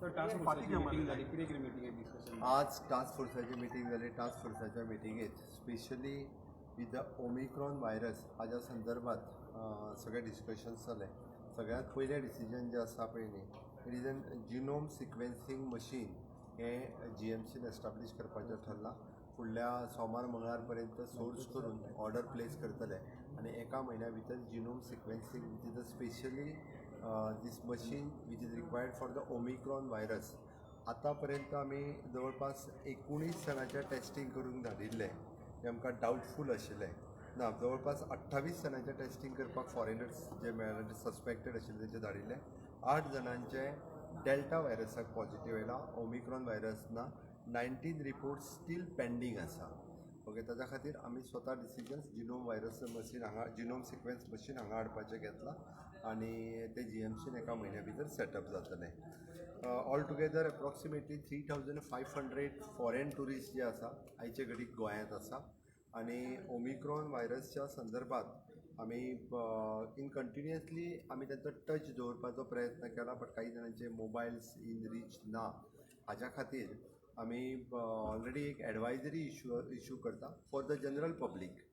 तर टास्क फोर्साची मिटींग जाली, कितें कितें मिटिंगेक डिस्कशन? आज टास्क फोर्साची मिटींग जाली. टास्क फोर्साच्या मिटिंगेत specially with the Omicron virus हाज्या संदर्भात सगळे डिस्कशन्स जाले. सगळ्यांत पयलें डिसिजन जें आसा पळय न्ही, it is an genome sequencing machine हें जीएमसीन एस्टाब्लीश करपाचें ठरलां. फुडल्या सोमार मंगळार पर्यंत सोर्स करून ऑर्डर प्लेस करतले आनी एका म्हयन्या भितर genome sequencing, which is a specially this machine which is required for the Omicron virus. आतापर्यंत आमी जवळपास 19 जाणांचें टेस्टींग करून धाडिल्लें, जें आमकां डावटफूल आशिल्लें. ना, जवळपास 28 जाणांचें टेस्टींग करपाक फॉरेनर्स जे मेळ्ळे, सस्पेक्टेड आशिल्ले, तेंचे धाडिल्ले. आठ जाणांचे डेल्टा व्हायरसाक पॉझिटीव येयला, ओमिक्रॉन व्हायरस ना. 19 रिपोर्ट्स स्टील पेंडींग आसा. ओके, ताच्या खातीर आमी स्वता डिसिजन्स जिनोम व्हायरस मशीन हांगा, जिनोम सिक्वेन्स मशीन हांगा हाडपाचें घेतलां आनी ते जीएमसीन एका म्हयन्या भितर सेटअप जातलें. All together approximately 3500 foreign tourist जे आसा, आयचे घडीक गोंयांत आसा आनी ओमिक्रॉन व्हायरसच्या संदर्भात आमी इन कंटिन्युअसली आमी तांचो टच दवरपाचो प्रयत्न केला, बट काही जाणांचे मोबायल्स इन रीच ना. हाज्या खातीर आमी ऑलरेडी एक एडवायजरी इशू करता for the general public,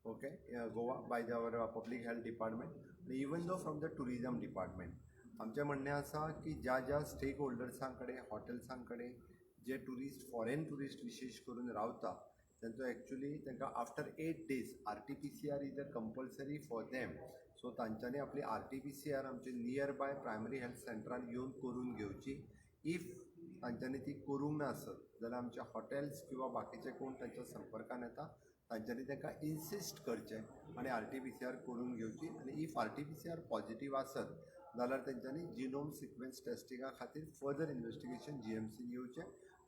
okay, Goa by the our public health department आनी even though from the tourism department. आमचें म्हणणें आसा की ज्या ज्या स्टेक होल्डर्सां कडेन, हॉटेल्सां कडेन जे ट्युरिस्ट, फॉरेन ट्युरिस्ट विशेश करून रावता, तांचो एक्चुली तांकां after 8 days RTPCR is a compulsory for them. So तांच्यांनी आपली आरटीपीसीआर आमचे नियर बाय प्रायमरी हेल्थ सेंटरान येवन करून घेवची. If तांच्यांनी ती करूंक नासत जाल्यार आमच्या हॉटेल्स किंवा बाकीचे कोण तांच्या संपर्कान येता, तांच्यांनी तांकां इन्सिस्ट करचें आनी आरटीपीसीआर करून घेवची आनी if RTPCR positive आसत जाल्यार तेंच्यांनी जिनोम सिक्वेन्स टेस्टिंगा खातीर फर्दर इन्वेस्टिगेशन जीएमसीन येवचें.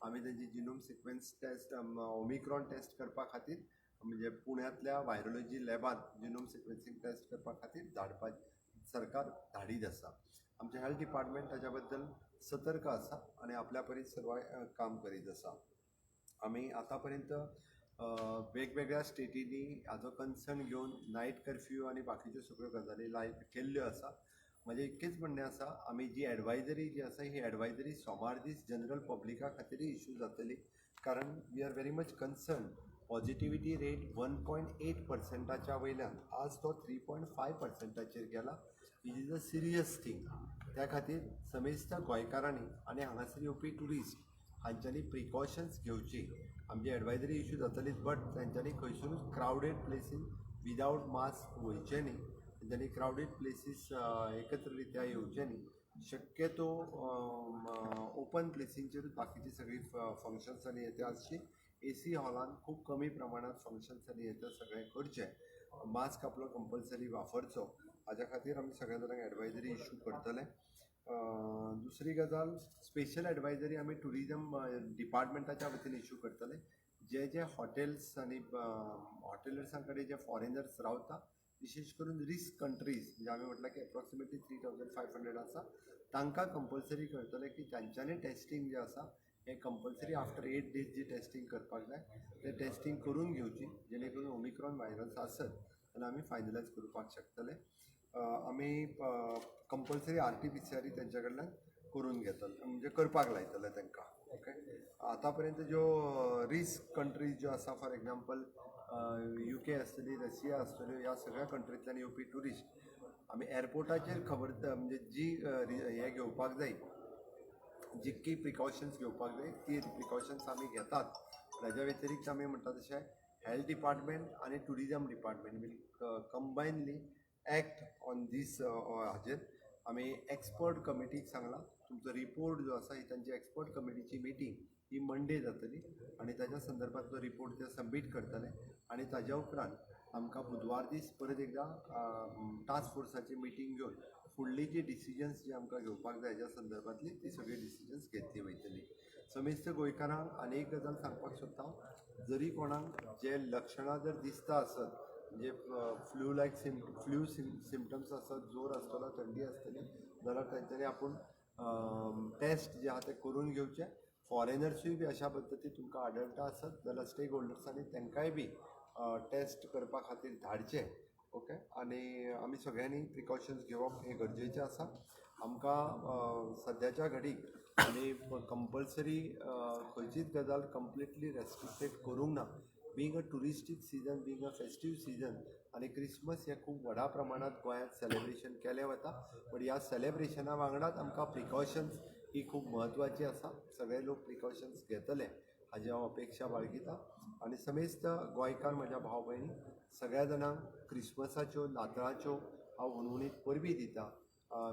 आमी तेंची genome sequence test, Omicron test करपा खातीर, म्हणजे पुण्यांतल्या व्हायरोलॉजी लॅबांत जिनोम सिक्वेन्सींग टेस्ट करपा खातीर धाडपा सरकार धाडीत आसा. आमचें हेल्थ डिपार्टमेंट ताच्या बद्दल सतर्क आसा आनी आपल्या परीन सर्व काम करीत आसा. आमी आतां पर्यंत वेगवेगळ्या स्टेटींनी हाजो कन्सर्न घेवन नायट कर्फ्यू आनी बाकीच्यो सगळ्यो गजाली लाय केल्ल्यो आसा. म्हजें इतकेंच म्हणणें आसा, आमी जी एडवायजरी जी आसा, ही एडवायजरी सोमार दीस जनरल पब्लिका खातीरय इशू जातली, कारण we are very much concern. Positivity rate 1.8 पर्संटाच्या वयल्यान आज तो 3.5 पर्संटाचेर गेला, which is a serious thing. त्या खातीर समेस्त गोंयकारांनी आनी हांगासर येवपी ट्युरिस्ट हांच्यांनी प्रिकॉशन्स घेवची. आमची एडवायजरी इशू जातलीच, बट तेंच्यांनी खंयसरूच क्रावडेड प्लेसीन विदावट मास्क वयचें न्ही. तेंच्यांनी क्रावडेड प्लेसीस एकत्र रित्या येवचें न्ही. शक्यतो ओपन प्लेसींचेरूच बाकीची सगळीं फंक्शन्स आनी हें तें आसची. एसी हॉलान खूब कमी प्रमाणांत फंक्शन्स आनी हें तें सगळें करचें. मास्क आपलो कंपल्सरी वापरचो. हाज्या खातीर आमी सगळ्या जाणांक एडवायजरी इशू करतले. दुसरी गजाल, स्पेशल एडवायजरी आमी ट्युरिजम डिपार्टमेंटाच्या वतीन इशू करतले. जे जे हॉटेल्स आनी हॉटेलर्सां कडेन जे फॉरेनर्स रावता, विशेश करून रिस्क कंट्रीज, म्हणजे आमी म्हटलां की एप्रॉक्सिमेटली 3500 आसा, तांकां कंपल्सरी करतले की तांच्यांनी टेस्टींग जें आसा हें कंपल्सरी आफ्टर 8 डेज जी टेस्टींग करपाक जाय, तें टेस्टींग करून घेवची, जेणे करून ओमिक्रॉन व्हायरस आसत जाल्यार आमी फायनलायज करपाक शकतले. आमी कंपल्सरी आरटीपीसीआर तेंच्या कडल्यान करून घेतले, म्हणजे करपाक लायतले तांकां. ओके, आतां पर्यंत ज्यो रिस्क कंट्रीज ज्यो आसा, फॉर एग्जाम्पल युके आसतली, रशिया आसतल्यो, ह्या सगळ्या कंट्रींतल्यान येवपी ट्युरिस्ट आमी एअरपोर्टाचेर खबर, म्हणजे जी हें घेवपाक जाय, जितकी प्रिकॉशन्स घेवपाक जाय, ती प्रिकॉशन्स आमी घेतात. ताज्या व्यतिरिक्त आमी म्हणटा तशें हेल्थ डिपार्टमेंट आनी tourism department will combinely act on this. हाजेर आमी एक्सपर्ट कमिटीक सांगलां, तुमचो रिपोर्ट जो आसा, ही तांची एक्सपर्ट कमिटीची मिटींग ही मंडे जातली आनी ताच्या संदर्भातलो रिपोर्ट ते सबमीट करतले आनी ताज्या उपरांत आमकां बुधवार दीस परत एकदां टास्क फोर्साची मिटींग घेवन फुडली जी डिसिजन्स जी आमकां घेवपाक जाय ह्या संदर्भातली, ती सगळी डिसिजन्स घेतली वयतली. समेस्त गोंयकारांक आनी एक गजाल सांगपाक सोदता हांव, जरी कोणाक जे लक्षणां जर दिसता आसत, म्हणजे flu like flu symptoms आसत, जोर आसतलो, थंडी आसतली जाल्यार तेंच्यांनी आपूण टेस्ट जे आहा ते करून घेवचे. फॉरेनर्सूय बी अशा पद्दतीन तुमकां आढळटा आसत जाल्यार स्टेक होल्डर्सांनी तांकांय बी टेस्ट करपा खातीर धाडचे. ओके, आनी आमी सगळ्यांनी प्रिकॉशन्स घेवप हें गरजेचें आसा. आमकां सद्याच्या घडीक आमी कंपल्सरी खंयचीच गजाल कंप्लिटली रेस्ट्रिक्टेड करूंक ना. Being a touristic season, being a festive season आनी क्रिसमस हें खूब व्हडा प्रमाणांत गोंयांत सेलेब्रेशन केलें वता, बट ह्या सेलेब्रेशना वांगडाच आमकां प्रिकॉशन्स ही खूब म्हत्वाची आसा. सगळे लोक प्रिकॉशन्स घेतले हाजी हांव अपेक्षा बाळगितां आनी समेस्त गोंयकार म्हज्या भाव भयणी सगळ्या जाणांक क्रिसमसाच्यो, नातळाच्यो हांव हुनहुनीत परबीं दितां.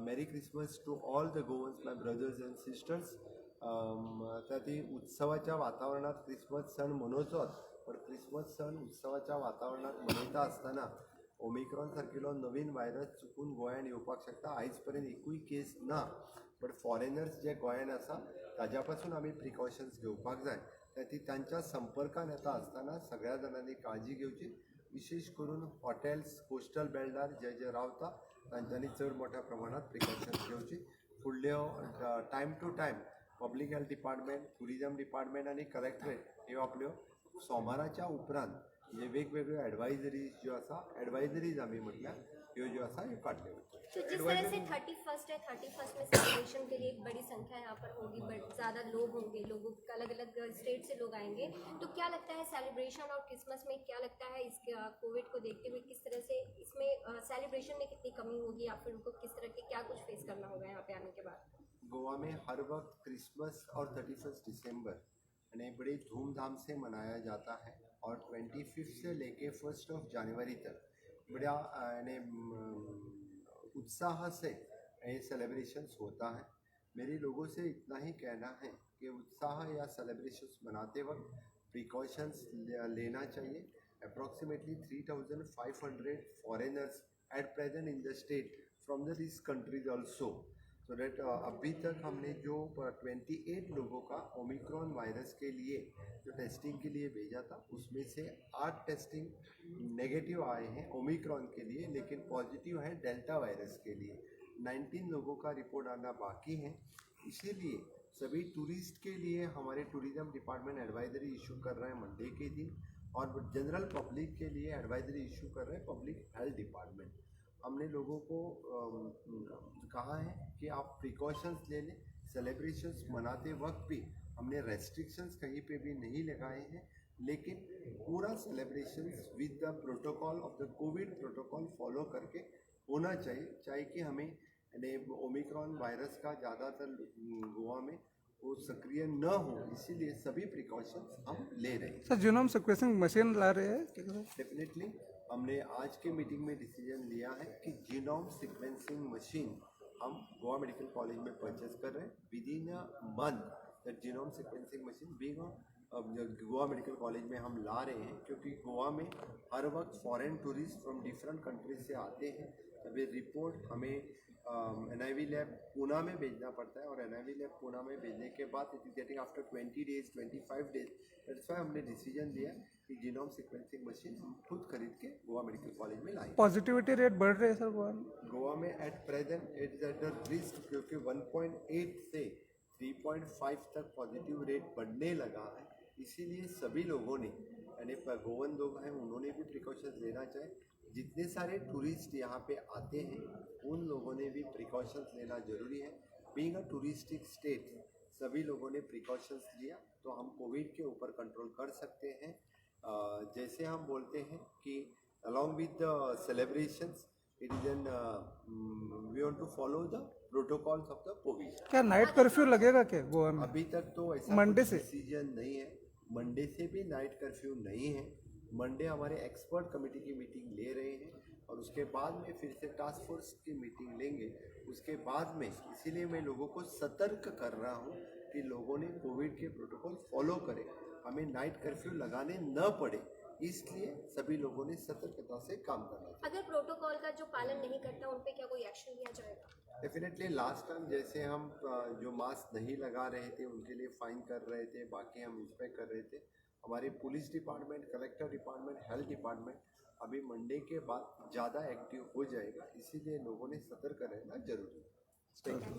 Merry Christmas to all the Goans, my brothers and sisters. त्या ती उत्सवाच्या वातावरणात क्रिसमस सण मनोवचोच, पण क्रिसमस सण उत्सवाच्या वातावरणात मनयता आसतना ओमिक्रॉन सारकिलो नवीन व्हायरस चुकून गोंयांत येवपाक शकता. आयज पर्यंत एकूय केस ना, बट फॉरेनर्स जे गोंयांत आसा ताज्या पासून आमी प्रिकॉशन्स घेवपाक जाय. त्या ती तांच्या संपर्कान येता आसतना सगळ्या जाणांनी काळजी घेवची, विशेश करून हॉटेल्स कोस्टल बेल्टार जे जे रावता तांच्यांनी चड मोठ्या प्रमाणात प्रिकॉशन्स घेवची. फुडल्यो time to time public health department, tourism department आनी कलेक्टरेट ह्यो आपल्यो सोमाराच्या उपरांत म्हणजे वेगवेगळ्यो एडवायजरीज ज्यो आसा, एडवायजरीज आमी म्हटल्यार ह्यो ज्यो आसा ह्यो काडल्यो वतल्यो. तो जिस तरह से 31 है, 31 में सेलिब्रेशन के लिए एक बड़ी संख्या यहाँ पर होगी, बट ज़्यादा लोग होंगे, लोगों अलग अलग स्टेट से लोग आएंगे, तो क्या लगता है सेलिब्रेशन और क्रिसमस में क्या लगता है इस कोविड को देखते हुए किस तरह से इसमें सेलिब्रेशन में कितनी कमी होगी या फिर उनको किस तरह के क्या कुछ फेस करना होगा यहाँ पे आने के बाद? गोवा में हर वक्त क्रिसमस और 31 दिसंबर यानी बड़ी धूमधाम से मनाया जाता है और 25 से लेके 1 ऑफ जनवरी तक बड़ा यानी उत्साह से ये सेलिब्रेशंस होता है. मेरे लोगों से इतना ही कहना है कि उत्साह या सेलिब्रेशंस मनाते वक्त प्रिकॉशंस लेना चाहिए. Approximately 3500 foreigners at present in the state from the these countries also, so that अभी तक हमने जो 28 लोगों का ओमिक्रॉन वायरस के लिए जो टेस्टिंग के लिए भेजा था, उसमें से आठ टेस्टिंग नेगेटिव आए हैं ओमिक्रॉन के लिए, लेकिन पॉजिटिव है डेल्टा वायरस के लिए. 19 लोगों का रिपोर्ट आना बाकी है. इसीलिए सभी टूरिस्ट के लिए हमारे टूरिज्म डिपार्टमेंट एडवाइजरी इशू कर रहे हैं मंडे के दिन और जनरल पब्लिक के लिए एडवाइजरी इशू कर रहे हैं पब्लिक हेल्थ डिपार्टमेंट. हमने लोगों को कहा है कि आप प्रिकॉशंस ले लें. सेलिब्रेशंस मनाते वक्त भी हमने रेस्ट्रिक्शंस कहीं पे भी नहीं लगाए हैं, लेकिन पूरा celebrations with the protocol of the Covid protocol follow करके होना चाहिए, चाहे कि हमें यानी ओमिक्रॉन वायरस का ज़्यादातर गोवा में वो सक्रिय न हो, इसीलिए सभी प्रिकॉशंस हम ले रहे हैं. सर, जीनोम सिक्वेंसिंग मशीन ला रहे हैं क्या सर? डेफिनेटली, हमने आज के मीटिंग में डिसीजन लिया है कि जीनोम सीक्वेंसिंग मशीन हम गोवा मेडिकल कॉलेज में परचेज कर रहे हैं. Within a month that genome sequencing machine being Goa medical college में हम ला रहे हैं, क्योंकि गोवा में हर वक्त foreign tourist from different countries से आते हैं. तभी रिपोर्ट हमें एनआईवी लैब पूना में भेजना पड़ता है और एनआईवी लैब पूना में भेजने के बाद it is getting after 20 days, 25 days. That's why हमने डिसीजन लिया कि जीनोम सीक्वेंसिंग मशीन हम खुद खरीद के गोवा मेडिकल कॉलेज में लाएंगे. पॉजिटिविटी रेट बढ़ रहे हैं सर गोवा में? गोवा में at present it is at the risk, क्योंकि 1.8 से 3.5 तक पॉजिटिव रेट बढ़ने लगा है. इसीलिए सभी लोगों ने, यानी गोवन लोग हैं, उन्होंने भी प्रिकॉशंस लेना चाहिए. जितने सारे टूरिस्ट यहाँ पे आते हैं, उन लोगों ने भी प्रिकॉशंस लेना ज़रूरी है. बीइंग अ टूरिस्टिक स्टेट, सभी लोगों ने प्रिकॉशंस लिया तो हम कोविड के ऊपर कंट्रोल कर सकते हैं. जैसे हम बोलते हैं कि along with the celebrations, it is an we want to follow the protocols of the COVID. क्या नाइट कर्फ्यू लगेगा क्या गोवा में? अभी तक तो ऐसा मंडे कुछ से? डिसीजन नहीं है. मंडे से भी नाइट कर्फ्यू नहीं है. मंडे हमारे एक्सपर्ट कमेटी की मीटिंग ले रहे हैं और उसके बाद में फिर से टास्क फोर्स की मीटिंग लेंगे उसके बाद में. इसीलिए मैं लोगों को सतर्क कर रहा हूँ कि लोगों ने कोविड के प्रोटोकॉल फॉलो करें, हमें नाइट कर्फ्यू लगाने न पड़े. इसलिए सभी लोगों ने सतर्कता से काम करना चाहिए. अगर प्रोटोकॉल का जो पालन नहीं करता, उन पे क्या कोई एक्शन लिया जाएगा? डेफिनेटली, लास्ट टाइम जैसे हम जो मास्क नहीं लगा रहे थे उनके लिए फाइन कर रहे थे, बाकी हम इंस्पेक्ट कर रहे थे. हमारे police department, collector department, health department अभी मंडे के बाद ज़्यादा एक्टिव हो जाएगा. इसीलिए लोगों ने सतर्क रहना जरूरी है. Thank you.